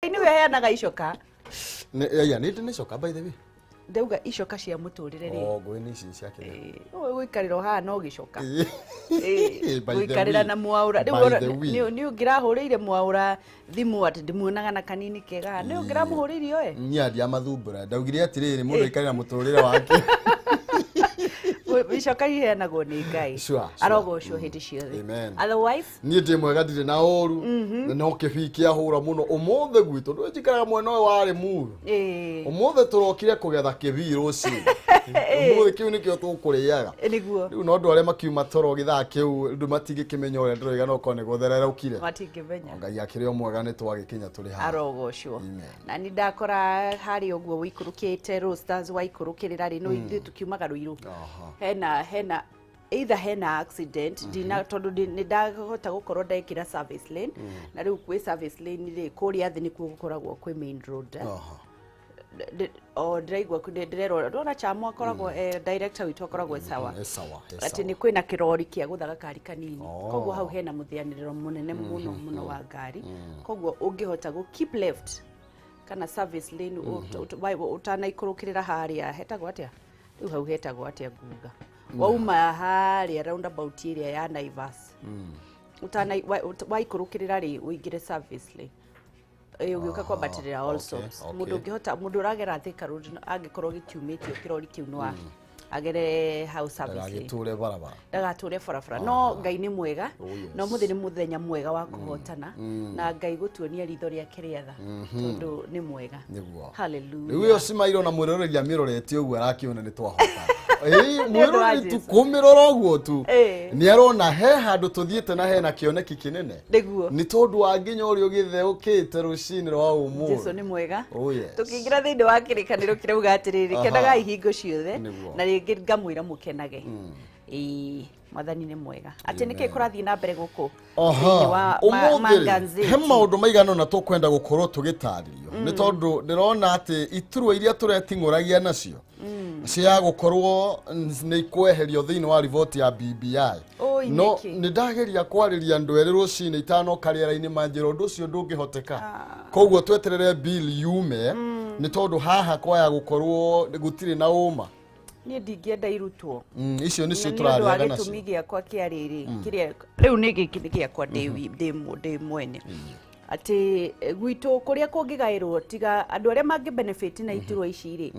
Nĩwe heanaga icoka. Aya nĩ ndĩ nĩ coka, by the way. Ndauga icoka cia mũtũrĩre rĩ. Oh, ngũĩ nĩ ici cia kĩrĩa. Ĩ, ũgũikarĩra ũhaha no gĩcoka. By the Gũikarĩra way. na mwaũra rĩu By ona the way. nĩ ũngĩrahũrĩire mwaũra thimũ atĩ ndĩmuonaga na kanini kega, nĩ ũngĩramũhũrĩire oe. Niĩ ndiamathumbũra, ndaugire atĩrĩrĩ, mũndũ aikarĩra mũtũrĩre wake. Icoka iheanagwo nĩ Ngai. Sure. Arogocwo hĩndĩ ciothe. Amen. Otherwise, Niĩ ndĩ mwega, ndirĩ na ũru, na no kĩbii kĩahũra mũno ũmũthĩ gwitũ. Ndũĩ njikaraga mwena ũyũ warĩ muru. Ũmũthĩ tũrokire kũgetha kĩbii rũcinĩ, ũmũthĩ kĩu nĩkĩo tũkũrĩaga. Nĩguo. Rĩu no andũ arĩa makiuma toro gĩthaa kĩu rĩu matingĩkĩmenya ũrĩa ndĩroiga, no korwo nĩ gũthererũkire. Matingĩmenya. Ngai akĩrĩ o mwega, nĩ twagĩkinya tũrĩ haha. Arogocwo. Amen. Na nĩ ndakora harĩa ũguo wĩikũrũkĩte Roasters, waikũrũkĩrĩra rĩ, no ithuĩ tũkiumaga Rũirũ. Hena either hena accident, ndina tondũ nĩ ndahota gũkorwo ndekĩra service lane, na rĩu kwĩ service lane rĩ, kũrĩa thĩ nĩkuo gũkoragwo kwĩ main road. O ndĩraigua ndĩrerwo ndona chamo akoragwo director witũ akoragwo e sawa. E sawa, e Atĩ sawa. nĩ kwĩna kĩrori kĩa gũthaga kari kanini. Oh. Koguo hau hena mũthĩanĩrĩro mũnene mũno mũno wa ngari, koguo ũngĩhota gũ keep left kana service lane ũtanaikũrũkĩrĩra harĩa hetagwo atĩa rĩu, hau hetagwo atĩa, nguga wauma harĩa roundabout ĩrĩa ya Naivas, ũtana waikũrũkĩrĩra rĩ, ũingĩre service lane. Ũgĩũka kwambatĩrĩra all sorts. Mũndũ ũngĩhota, mũndũ ũragera Thika Road, angĩkorwo gĩtiumĩtio kĩrori kĩu, no agere hau service lane. Ndagagĩtũre barabara. Ndagatũre barabara. No Ngai nĩ mwega. Oh, yes. Na ũmũthĩ nĩ mũthenya mwega wa kũhotana na Ngai gũtuonia ritho rĩake rĩa tha, tondũ nĩ mwega. Nĩguo. Hallelujah. Rĩu ĩyo cimairo na mwĩroreri amĩrorete ũguo arakĩona nĩ twahota. Ĩĩ, Nĩ ũndũ wa mwĩroreri tu Jesũ. kũmĩrora ũguo tu nĩ arona he handũ tũthiĩte na hena kĩoneki kĩnene. Nĩ tondũ wa nginya ũrĩa ũgĩtheũkĩte rũcinĩ rwa Jesu ũmũthĩ. nĩ mwega. Oh, yes. Tũkĩingĩra thĩinĩ wa kĩrĩkanĩro kĩrauga atĩrĩrĩ, kenagai hingo ciothe, na rĩngĩ ngamwĩra mũkenage. Ĩĩ, Mwathani nĩ mwega. Atĩ nĩkĩ kũrathiĩ na mbere gũkũ thĩinĩ wa Ũmũthĩ rĩ, manganzĩti? he maũndũ maigana ũna tũkwenda gũkorwo tũgĩtarĩrio, nĩ tondũ ndĩrona atĩ iturwa iria tũreting'ũragia nacio cia gũkorwo nĩ ikweherio thĩinĩ wa riboti ya BBI. Oi, no nĩkĩ? Nĩ ndageria kwarĩria andũ erĩ rũcinĩ itanoka rĩera-inĩ, manjĩra ũndũ ũcio ndũngĩhoteka, koguo tweterere bill yume, nĩ tondũ haha kwaya gũkorwo gũtirĩ na ũma. Niĩ ndingĩenda irutwo. Icio nĩcio Na nĩ ũndũ wa tũrarĩaga gĩtũmi nacio. Gĩakwa kĩa rĩrĩ kĩrĩa rĩu nĩ gĩkĩ nĩ gĩakwa ndĩ mwene, atĩ gwitũ kũrĩa kũngĩgaĩrwo, tiga andũ arĩa mangĩ benefit na iturwa ici rĩ,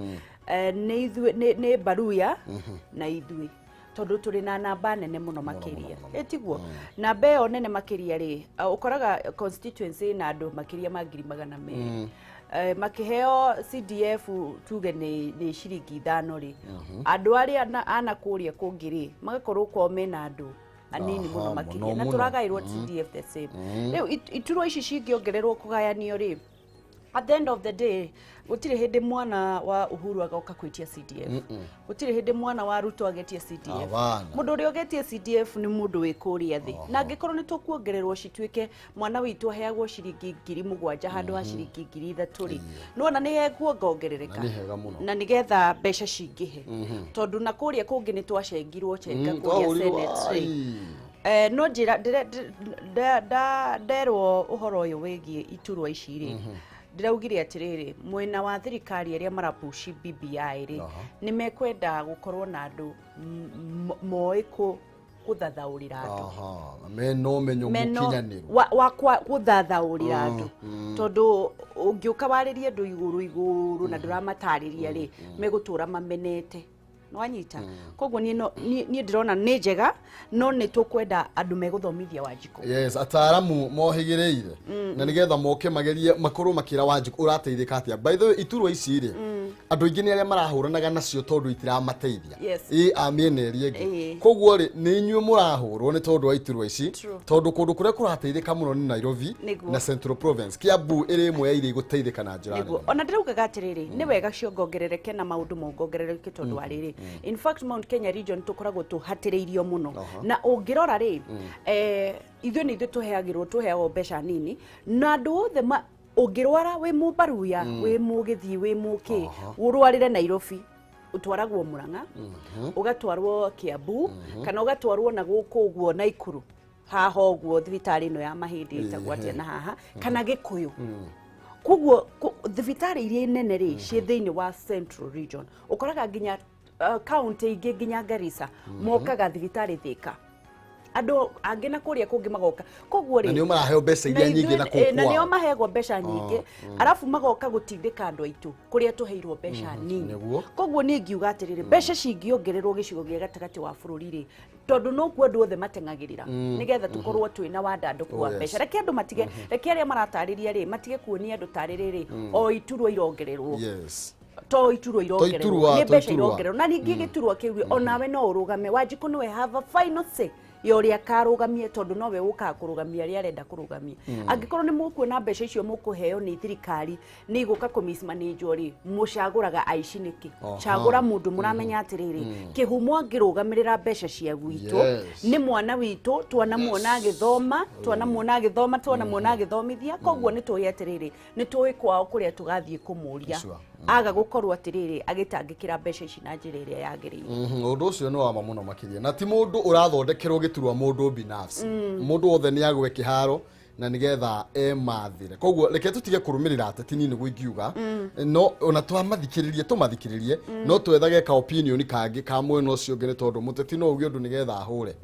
nĩ ithuĩ, nĩ Baruya na ithuĩ, tondũ tũrĩ na namba nene mũno makĩria. Ĩtiguo namba ĩyo nene makĩria rĩ, ũkoraga constituency na andũ makĩria ma 200,000. Makĩheo CDF, tuge nĩ ciringi 5 rĩ, andũ arĩa ana kũrĩa kũngĩ rĩ, magakorwo kwao mena andũ anini mũno makĩria mũno, na mũno. tũragaĩrwo CDF the same. Rĩu iturwa ici cingĩongererwo kũgayanio rĩ, at the end of the day gũtirĩ hĩndĩ mwana wa Uhuru agoka gwĩtia CDF, gũtirĩ hĩndĩ mwana wa Ruto agetia CDF. Hapana. Mũndũ ũrĩa ũgetie CDF nĩ mũndũ wĩ kũrĩa thĩ. Na angĩkorwo nĩ tũkuongererwo cituĩke mwana witũ aheagwo ciringi 7,000 handũ ha ciringi 3,000 rĩ, nĩwona nĩ hekuongongerereka. Na nĩ hega mũno. Na nĩgetha mbeca cingĩhe, tondũ na kũrĩa kũngĩ nĩ twacengirwo cenga kũrĩa Twahũrirwo, Senate rĩ. Ai. No njĩra nderwo ũhoro ũyũ wĩgiĩ iturwa ici rĩ, ndĩraugire atĩrĩrĩ, mwena wa thirikari arĩa marapushi BBI rĩ, nĩ mekwenda gũkorwo na andũ moĩ gũthathaũrĩra andũ. Mena ũmenyo Meno mũkinyanĩru. wa kwa gũthathaũrĩra andũ, tondũ ũngĩũka warĩrie andũ igũrũ igũrũ na ndũramatarĩria rĩ, megũtũra mamenete. Nĩwanyita? Koguo niĩ niĩ ndĩrona nĩ njega, no nĩ tũkwenda andũ megũthomithia Wanjikũ. Yes, ataaramu mohĩgĩrĩire, na nĩgetha moke magerie makorwo makĩra Wanjikũ ũrateithĩka atĩa. By the way, iturwa ici rĩ, andũ aingĩ nĩ arĩa marahũranaga nacio tondũ itiramateithia. Ĩ a mĩena ĩrĩa ĩngĩ. Koguo rĩ, nĩ inyuĩ mũrahũrwo nĩ tondũ wa iturwa ici, tondũ kũndũ kũrĩa kũrateithĩka mũno nĩ Nairobi na Central Province. Kiambu ĩrĩ ĩmwe ya iria igũteithĩka na njĩra nene. Ona ndĩraugaga atĩrĩrĩ, nĩ wega ciongongerereke na maũndũ mongongerereke, tondũ wa rĩrĩ, in fact Mount Kenya region tũkoragwo tũhatĩrĩirio mũno. Na ũngĩrora rĩ, ithuĩ nĩ ithuĩ tũheagĩrwo, tũheagwo mbeca nini, na andũ othe ũngĩrwara wĩ mũbaruya, wĩ mũgĩthiĩ, wĩ mũkĩ, ũrwarĩre Nairobi, ũtwaragwo Murang'a, ũgatwarwo Kiambu, kana ũgatwarwo na gũkũ ũguo Naikuru haha ũguo, thibitarĩ ĩno ya mahĩndĩ ĩtagwo atĩa, na haha kana Gĩkũyũ. Koguo thibitarĩ iria nene rĩ ciĩ thĩinĩ wa Central Region, ũkoraga nginya county ingĩ nginya Garissa mokaga thibitarĩ Thika, andũ angĩ na kũrĩa kũngĩ magoka. Koguo rĩ na nĩo maraheo mbeca iria nyingĩ na kũu na nĩo maheagwo mbeca nyingĩ, arabu magoka gũtindĩka andũ aitũ kũrĩa tũheirwo mbeca nini. Koguo niĩ ngiuga atĩrĩrĩ, mbeca cingĩongererwo gĩcigo gĩa gatagatĩ wa bũrũri rĩ, tondũ nokuo andũ othe mateng'agĩrĩra nĩgetha tũkorwo twĩna wandandũku wa mbeca. Reke andũ matige, reke arĩa maratarĩria rĩ matige kuonia andũ tarĩrĩ rĩ o iturwa irongererwo. To iturwa irongererwo, nĩ mbeca irongererwo. Na ningĩ gĩturwa kĩu onawe no ũrũgame. Wanjikũ nĩwe have a final say ya ũrĩa akarũgamie, tondũ nowe ũkaga kũrũgamia arĩa arenda kũrũgamia. Angĩkorwo nĩ mũkuona mbeca icio mũkũheo nĩ thirikari nĩ igũka kũ mismanage rĩ, mũcagũraga aici nĩkĩ? Cagũra mũndũ mũramenya atĩrĩrĩ, kĩhumo angĩrũgamĩrĩra mbeca cia gwitũ nĩ mwana witũ, twanamuona agĩthoma, twanamuona agĩthoma, twanamuona agĩthomithia. Koguo nĩ tũĩ atĩrĩrĩ, nĩ tũĩ kwao kũrĩa tũgathiĩ kũmũria aga gũkorwo atĩrĩrĩ agĩtangĩkĩra mbeca ici na njĩra ĩrĩa yagĩrĩire. Ũndũ ũcio nĩ wa ma mũno makĩria, na ti mũndũ ũrathondekerwo gĩturwa mũndũ binafsi, mũndũ wothe nĩ agwe kĩharo na nĩgetha emathĩre. Koguo reke tũtige kũrũmĩrĩra ateti nĩguo ingiuga, no ona twamathikĩrĩrie tũmathikĩrĩrie, no twethage ka opinion kangĩ ka mwena ũcio ũngĩ, nĩ tondũ mũteti no uge ũndũ nĩgetha ahũre.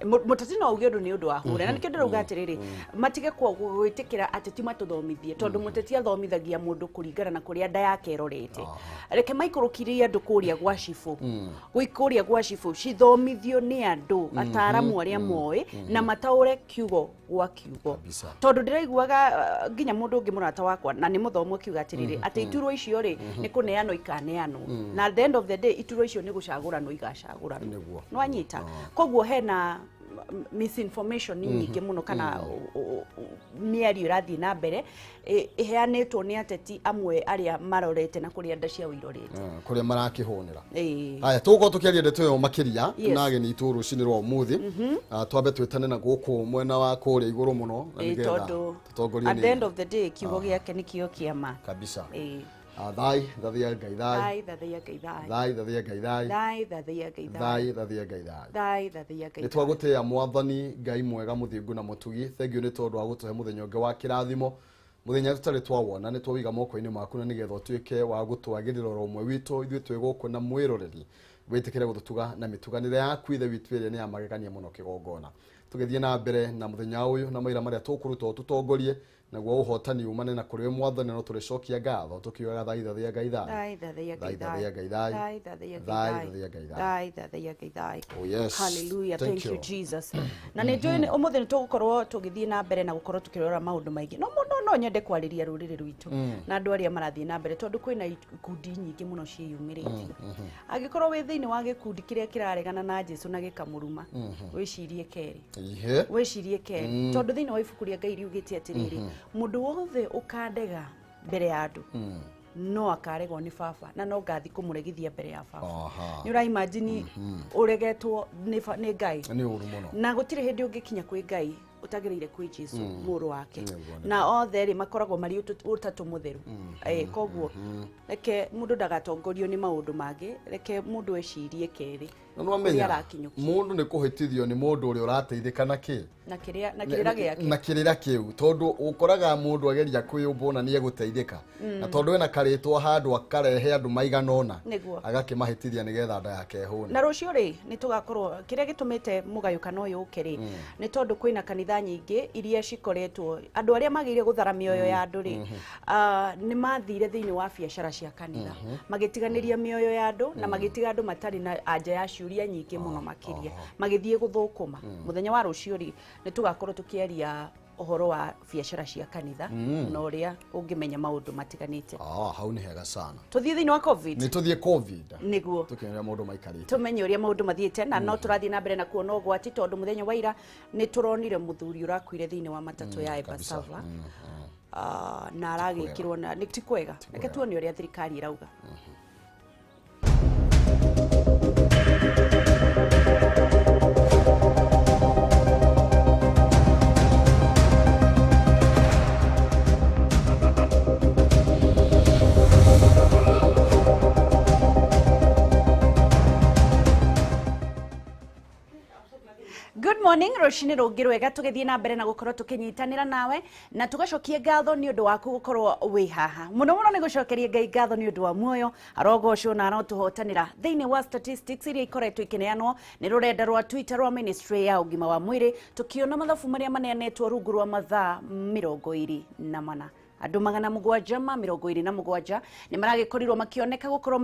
Mũteti no uge ũndũ nĩ ũndũ ahũre, na nĩkĩo ndĩrauga atĩrĩrĩ, matige gwĩtĩkĩra ateti matũthomithie, tondũ mũteti athomithagia mũndũ kũringana na kũrĩa nda yake ĩrorete. Reke maikũrũkĩrie andũ kũrĩa gwa cibũ, kũrĩa gwa cibũ cithomithio nĩ andũ ataaramu arĩa moĩ na mataũre kiugo gwa kiugo. Tondũ ndĩraiguaga nginya mũndũ ũngĩ mũrata wakwa na nĩ mũthomu akiuga atĩrĩrĩ, atĩ iturwa icio rĩ nĩ kũneanwo ikaneanwo, na at the end of the day iturwa icio nĩ gũcagũranwo igacagũranwo. Nĩwanyita? Koguo hena misinformation nyingĩ mũno kana mĩario ĩrathiĩ na mbere ĩheanĩtwo nĩ ateti amwe arĩa marorete na kũrĩa nda ciao irorete, kũrĩa marakĩhũnĩra. Haya, tũgũkorwo tũkĩaria ndeto ĩyo makĩria na ageni aitũ rũcinĩ rwa ũmũthĩ. Twambe twĩtane na gũkũ mwena wa kũrĩa igũrũ mũno, na nĩgetha tũtongorie. At the end of the day kiugo gĩake nĩkĩo kĩama kabisa. Thai thathia Ngai thai, thathia Ngai thai, thai thathia Ngai thai, thai thathia Ngai thai, thathia Ngai thai, thai thathia Ngai. Nĩ twagũtĩĩa Mwathani Ngai mwega mũthingu na mũtugi, thengiũ nĩ tondũ wa gũtũhe mũthenya ũngĩ wa kĩrathimo, mũthenya tũtarĩ twawona. Nĩ twawiga moko-inĩ maku na nĩgetha ũtuĩke wa gũtwagĩrĩra oro ũmwe witũ ithuĩ twĩ gũkũ na mwĩroreri, wĩtĩkĩre gũtũtuga na mĩtuganĩre yaku Ithe witũ ĩrĩa nĩ ya magegania mũno kĩgongona. Tũgĩthiĩ na mbere na mũthenya ũyũ na maira marĩa tũkũruta ũtũtongorie, naguo ũhotani umane na kũrĩ Mwathani, no tũrĩcokia ngatho tũkiugaga thai thathia Ngai thai, thathia Ngai thai, thathia Ngai thai, thathia Ngai thai, thathia Ngai thai. Oh yes, hallelujah, thank you Jesus. Na nĩ njũĩ ũmũthĩ nĩ tũgũkorwo tũgĩthiĩ na mbere na gũkorwo tũkĩrora maũndũ maingĩ, no mũno no nyende kwarĩria rũrĩrĩ rwitũ na andũ arĩa marathiĩ na mbere, tondũ kwĩna ikundi nyingĩ mũno ciĩyumĩrĩtie. Angĩkorwo wĩ thĩinĩ wa gĩkundi kĩrĩa kĩraregana na Jesũ na gĩkamũruma, wĩcirie kerĩ, wĩcirie kerĩ, tondũ thĩinĩ wa ibuku rĩa Ngai riugĩte atĩrĩrĩ, mũndũ wothe ũkandega mbere ya andũ no akaregwo nĩ baba, na no ngathi kũmũregithia mbere ya baba. Nĩ ũra imagine ũregetwo nĩ Ngai, nĩ ũru mũno, na gũtirĩ hĩndĩ ũngĩkinya kwĩ Ngai ũtagĩrĩire kwĩ Jesũ mũrũ wake, na othe rĩ makoragwo marĩ ũtatũ mũtheru. Koguo reke mũndũ ndagatongorio nĩ maũndũ mangĩ, reke mũndũ ecirie kerĩ. Na nĩwamenya mũndũ nĩ kũhĩtithio nĩ mũndũ ũrĩa ũrateithĩka na kĩ na kĩrĩra gĩake, na kĩrĩra kĩu, tondũ ũkoraga mũndũ ageria kwĩyũmbwo na nĩ egũteithĩka, na tondũ ena karĩtwa handũ akarehe andũ maigana ũna agakĩmahĩtithia nĩgetha nda yake ĩhũne. Na rũciũ rĩ nĩ tũgakorwo kĩrĩa gĩtũmĩte mũgayũkano ũyũ ũke rĩ nĩ tondũ kwĩna kanitha nyingĩ iria cikoretwo andũ arĩa magĩrĩire gũthara mĩoyo ya andũ rĩ nĩ mathire thĩinĩ wa biacara cia kanitha, magĩtiganĩria mĩoyo ya andũ na magĩtiga andũ matarĩ na anja ya ciũria nyingĩ mũno makĩria, magĩthiĩ gũthũkũma. Mũthenya wa rũciũ rĩ nĩ tũgakorwo tũkĩaria ũhoro wa biacara cia kanitha na ũrĩa ũngĩmenya maũndũ matiganĩte. Hau nĩ hega sana. Tũthiĩ thĩinĩ wa COVID, nĩ tũthiĩ COVID nĩguo tũkĩone ũrĩa maũndũ maikarĩte, tũmenye ũrĩa maũndũ mathiĩte, na no tũrathiĩ na mbere na kuona ũgwati, tondũ mũthenya wa ira nĩ tũronire mũthuri ũrakuire thĩinĩ wa matatũ ya Embassava, na aragĩkĩrwo na nĩ ti kwega. Reke tuone ũrĩa thirikari ĩrauga. Morning, rũcinĩ rũngĩ rwega tũgĩthiĩ na mbere na gũkorwo tũkĩnyitanĩra nawe na tũgacokia ngatho nĩ ũndũ waku gũkorwo wĩ haha. Mũno mũno nĩ gũcokeria Ngai ngatho nĩ ũndũ wa muoyo, arogocwo na arotũhotanĩra. Thĩinĩ wa statistics iria ikoretwo ikĩneanwo nĩ rũrenda rwa Twitter rwa Ministry ya ũgima wa mwĩrĩ, tũkĩona mathabu marĩa maneanĩtwo rungu rwa mathaa 24. Andũ 727 nĩ maragĩkorirwo makĩoneka gũkorwo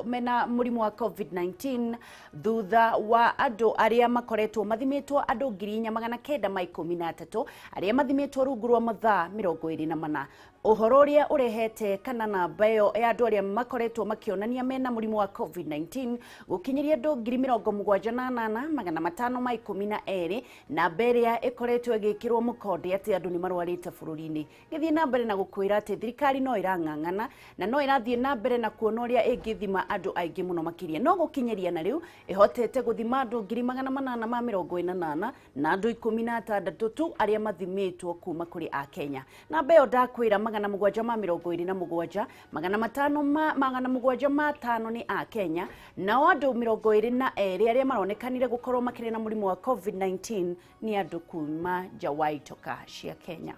mena mũrimũ wa COVID-19 thutha wa andũ arĩa makoretwo mathimĩtwo andũ 4913 arĩa mathimĩtwo rungu rwa mathaa 24. Ũhoro ũrĩa ũrehete kana namba ĩyo ya andũ arĩa makoretwo makĩonania mena mũrimũ wa COVID-19 gũkinyĩria andũ 78,512, namba ĩrĩa ĩkoretwo ĩgĩkĩrwo mũkonde atĩ andũ nĩ marwarĩte bũrũri-inĩ. Gĩthiĩ na mbere na gũkwĩra atĩ thirikari no ĩrang'ang'ana na no ĩrathiĩ na mbere na kuona ũrĩa ĩngĩthima andũ aingĩ mũno makĩria, no gũkinyĩria na rĩu ĩhotete gũthima andũ 888 na andũ 16 tu arĩa mathimĩtwo kuma kũrĩ Akenya. Namba ĩyo ndakwĩra 727, 575 nĩ Akenya, nao andũ 22 arĩa maronekanire gũkorwo makĩrĩ na mũrimũ wa COVID-19 nĩ andũ kuma nja wa itoka cia Kenya.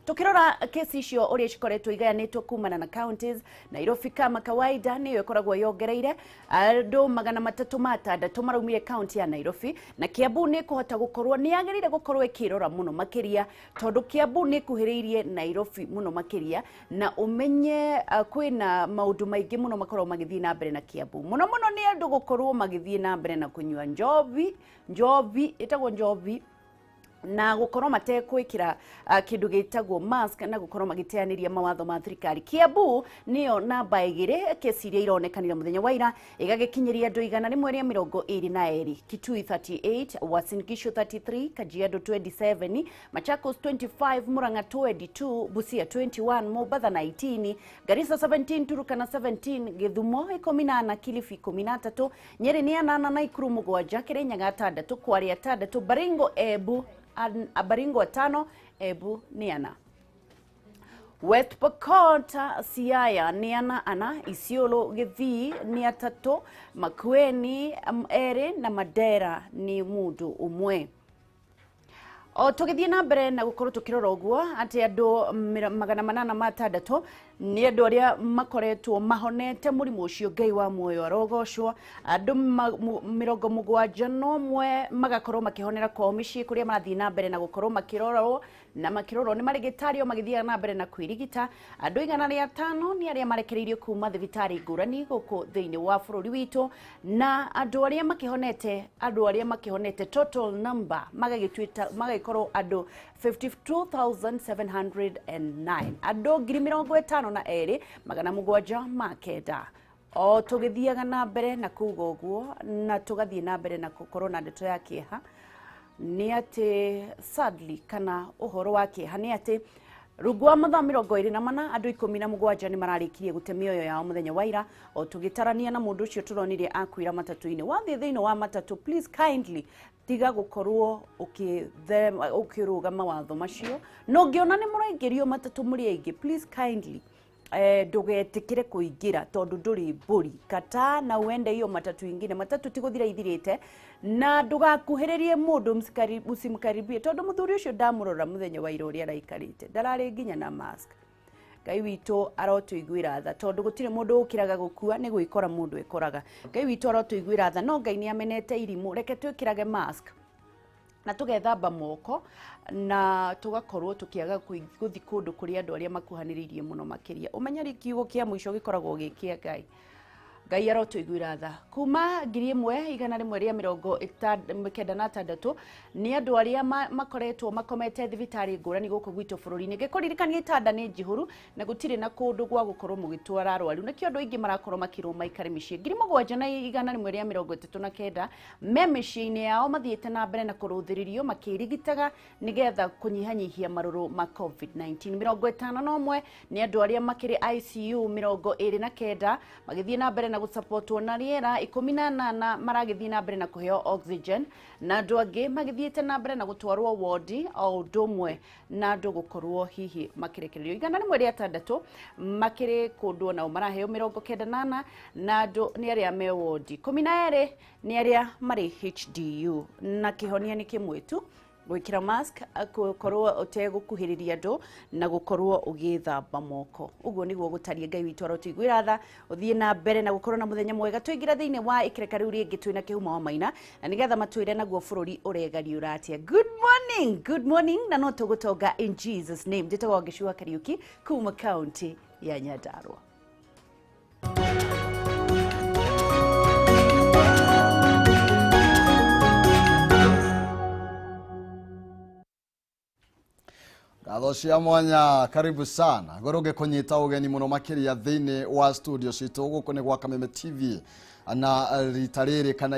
Tukirora kesi icio uria cikoretwo igayanĩtwo kumana na counties, Nairobi kama kawaida niyo ĩkoragwo yongereire andũ 306 maraumire county ya Nairobi, na Kiambu nĩ kũhota gũkorwo nĩ yagĩrĩire gũkorwo ĩkĩrora mũno makĩria tondũ Kiambu nĩ ĩkuhĩrĩirie Nairobi mũno makĩria, na ũmenye kwĩna maũndũ maingĩ mũno makoragwo magĩthiĩ na mbere na Kiambu. Mũno mũno nĩ andũ gũkorwo magĩthiĩ na mbere na kũnyua njobi, njobi ĩtagwo njobi, na gukorwo matekwikira kindu gitagwo mask na gukorwo magiteaniria mawatho ma thirikari. Kiambu niyo namba 2 kesi iria ironekanire muthenya wa ira igagikinyiria andu 122, Kitui 38, Uasin Gishu 33, Kajiado 27, Machakos 25, Murang'a 22, Busia 21, Mombasa 19, Garissa 17, Turkana 17, Githumo 14, Kilifi 13, Nyeri ni 8, Nakuru 7, Kirinyaga 6, Kwale 6, Baringo Embu Baringo 5, Embu ni 4. West Pokot, Siaya ni 4, Isiolo Githii ni 3, Makueni 2 na Mandera ni mundu umwe. O tugithie na mbere na gukorwo tukirora uguo ati andu 806 ni andu aria makoretwo mahonete murimu ucio Ngai wa muoyo arogocwo, andu 71 magakorwo makihonera kwao miciĩ kuria marathii na mbere na gukorwo makirorwo na makirorwo ni marigitari magithiaga na mbere na kwirigita. Andu 105 ni aria marekereirio kuma thibitari ngũrani gũkũ thĩinĩ wa bũrũri witũ, na andu aria makihonete total number magagĩtuĩta magagikorwo andu 52,709, andu 52,709. O tugithiaga na mbere na kuga ũguo na tugathiĩ na mbere na gũkorwo na ndeto ya kĩeha nĩ atĩ sadly kana ũhoro wa kĩeha nĩ atĩ rungu wa mathaa 24 andũ 17 nĩ mararĩkirie gũte mĩoyo yao mũthenya wa ira. O tũgĩtarania na mũndũ ũcio tũronire akuira matatũ-inĩ. Wathiĩ thĩinĩ wa matatũ, please kindly tiga gũkorwo ũkĩrũga mawatho macio, na ũngĩona nĩ mũraingĩrio matatũ mũrĩ aingĩ, please kindly ndugetikire kuingira tondu nduri mburi, kata na uende iyo matatu ingine. Matatu ti guthira ithirite, na ndugakuhiririe mundu, usimkaribie tondu muthuri ucio ndamurora muthenya wa ira uria araikarite ndarari nginya na mask. Ngai witũ arotũiguĩra tha tondu gutire mundu ukiraga gukua ni gwikora mundu ekoraga. Ngai witũ arotũiguĩra tha, no Ngai ni amenete irimu. Reke twikirage mask na tugethamba moko na tugakorwo tukiaga guthi kundu kuri andu aria makuhaniririe muno makiria. Umenyeri kiugo kia muico gikoragwo gi kia Ngai. Ngai arotũiguĩra tha. Kuma 1196 nĩ andũ arĩa makoretwo makomete thibitarĩ ngũrani gũkũ gwitũ bũrũri-inĩ. Ngĩkũririkania itanda nĩ njihũru na gũtirĩ na kũndũ gwa gũkorwo mũgĩtwara arwaru, nĩkĩo andũ aingĩ marakorwo makĩrwo maikare mĩciĩ. 7139 me mĩciĩ-inĩ yao mathiĩte na mbere na kũrũthĩrĩrio makĩrigitaga nĩgetha kũnyihanyihia marũrũ ma COVID-19. 51 nĩ andũ arĩa makĩrĩ ICU, 29 magĩthiĩ na mbere na gũsapotwo na rĩera, 18 maragĩthiĩ na mbere na kũheo oxygen, na andũ angĩ magĩthiĩte na mbere na gũtwarwo wodi o ũndũ ũmwe na andũ gũkorwo hihi makĩrekererio. 106 makĩrĩ kũndũ nao maraheo 94, na andũ nĩ arĩa me wodi, 12 nĩ arĩa marĩ HDU. Na kĩhonia nĩ kĩmwe tu, gwĩkĩra mask, gũkorwo ũtegũkuhĩrĩria andũ na gũkorwo ũgĩthamba moko. Ũguo nĩguo gũtariĩ. Ngai witũ arotũiguĩra tha, ũthiĩ na mbere na gũkorwo na mũthenya mwega. Tũingĩra thĩinĩ wa ikereka rĩu rĩngĩ twĩna Kĩhumo wa Maina, na nĩgetha matwĩre naguo bũrũri ũregariũra atĩa. Good morning, good morning, na no tũgũtonga in Jesus name. Njĩtagwo Ngĩcua Kariuki kuma kaunti ya Nyandarua. Ngatho cia mwanya, karibu sana ngorwo ngĩkũnyita ũgeni mũno makĩria thĩinĩ wa studio citũ gũkũ nĩ gwa Kameme TV na rita rĩrĩ kana